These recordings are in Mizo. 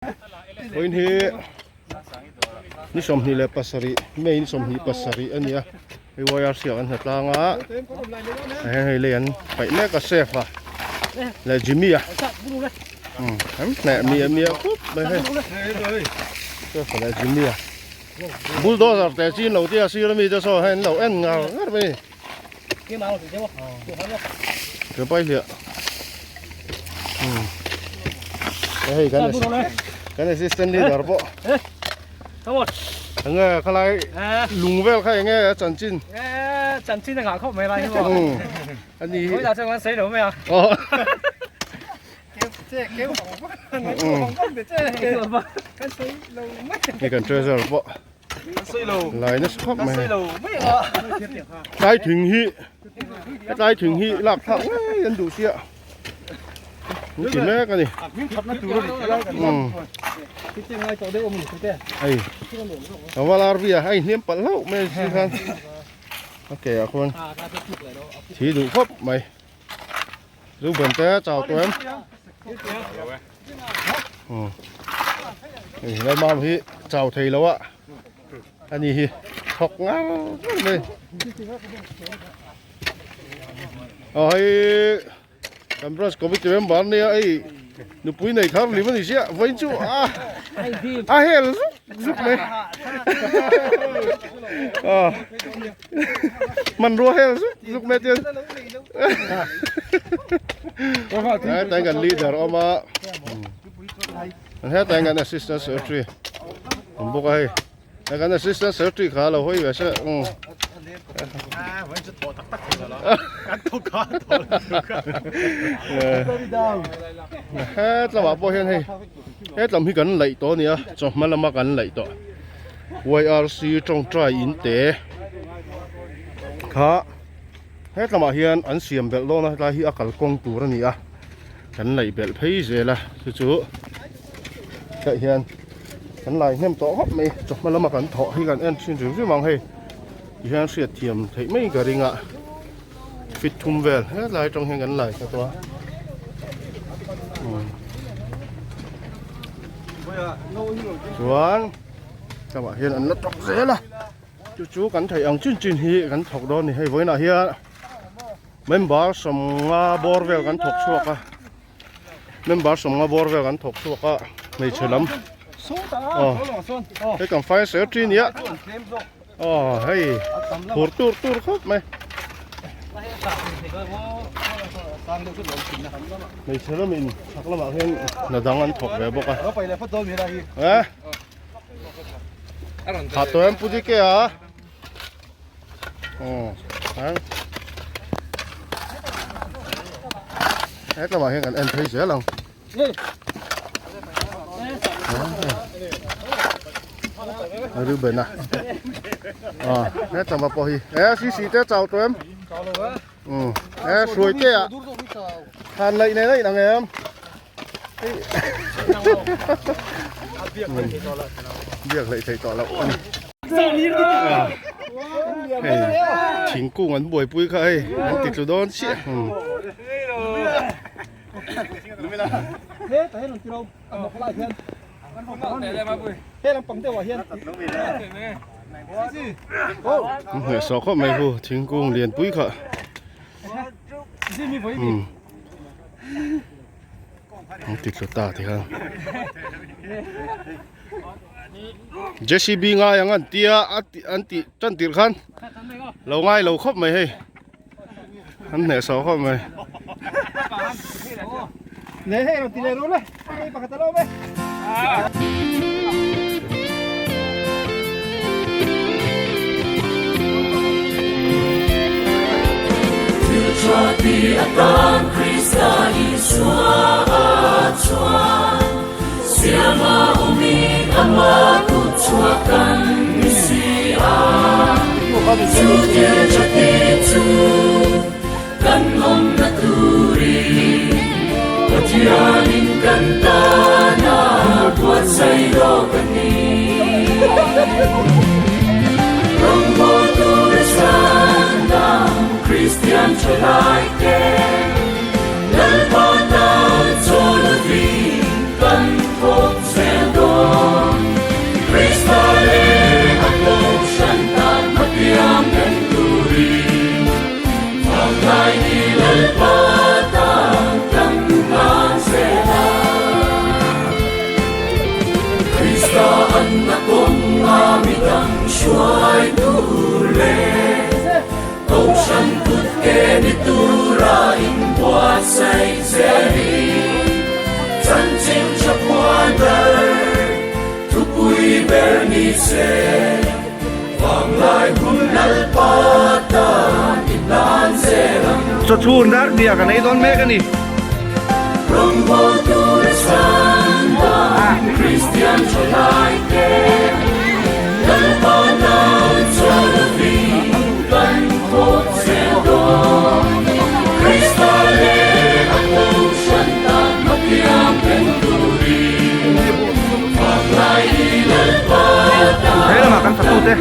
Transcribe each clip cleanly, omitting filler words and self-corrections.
Vawiin hi ni 27 May ni 27 a ni a hei YRC ah kan hna tlang a hei hei lei an paih mek a chef a leh Jimmy a umm an hneh miah miah khup mai hei chef a leh Jimmy a bulldozer te chin lo tia sir ami te saw hei an lo en ngar ngar mai a ni. Cái bay liệt Hei kan kan assistant leader pawh Enge khalai lung vel kha enge a chanchin Chanchin a ngah khawp mai lai hi maw Ani Khawi dah chuan kan sawi lo mai a Hei kan treasure pawh Lai nasa khawp mai tlai thing hi tlai thing hi lak thlak ngei an duh sia an ti mek a ni hei val RV a hei hniam palh hlauh mai si khan a ke ah khuan thi duh khawp mai zu ben te chau tawh em Hei lai mam hi chau thei lo a ani hi thawk ngar ngar mai aw hei kan branch committee member ania hei nupui nei thar lim ani sia vawiin chu a a hel zuk zuk mai aw hmanrua hel zuk zuk mai tian hetah kan leader awm a hetah kan assistant secretary awm bawk a hei he kan assistant secretary kha a lo hawi ve se hetlamah pawh hian hei hetlam hi kan laih tawh a ni a chawhma lama kan laih tawh. YRC tawngtai in te kha hetlamah hian an siam belh dawn a hetlai hi a kalkawng tur a ni a kan laih belh phei zel a chu chu tah hian kan lai hnem tawh khawp mai chawhma lama kan thawh hi kan en thin hrim hrim ang hei ti hian hriat thiam theih mai ka ring a fit thum vel hetlai atang hian kan lai ta tawh a. Chuan tlangah hian an la tawk zel a chu chu kan theih ang chin chin hi kan thawk dawn a ni hei vawiinah hian member sawmnga bawr vel kan thawk chhuak a member sawmnga bawr vel kan thawk chhuak a hmeichhe lam aw hei kan fire secretary nia aw hei phur tur tur khawp mai. Hmeichhe lamin chhak lamah hian hna dang an thawk ve bawk a eh thah tawh em pu dike a aw hetlamah hian kan en phei zel ang. Reuben a ah hetlama pawh hi eh si si te chau tawh em um eh hruai te ah han laih nei laih ang em biak laih theih tawh loh a ni hei thingkung an buaipui kha hei an ti tlu dawn chiah um. Hmeh sawh khawp mai hu thingkung lian pui kha umm an ti tlu ta ti khan JCB ngai ang an tia an tih tan tirh khan lo ngai lo khawp mai hei. An hneh sawh khawp mai. Chawchhun dar hniah kan ei dawn mek a ni. He lamah kan fatute.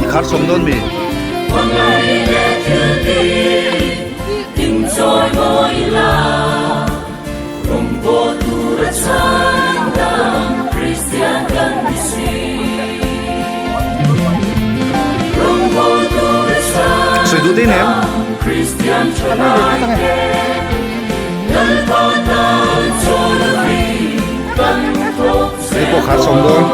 I khar sawm dawn mi? Sawi duh te nem? Hei pawh khar sawm dawn.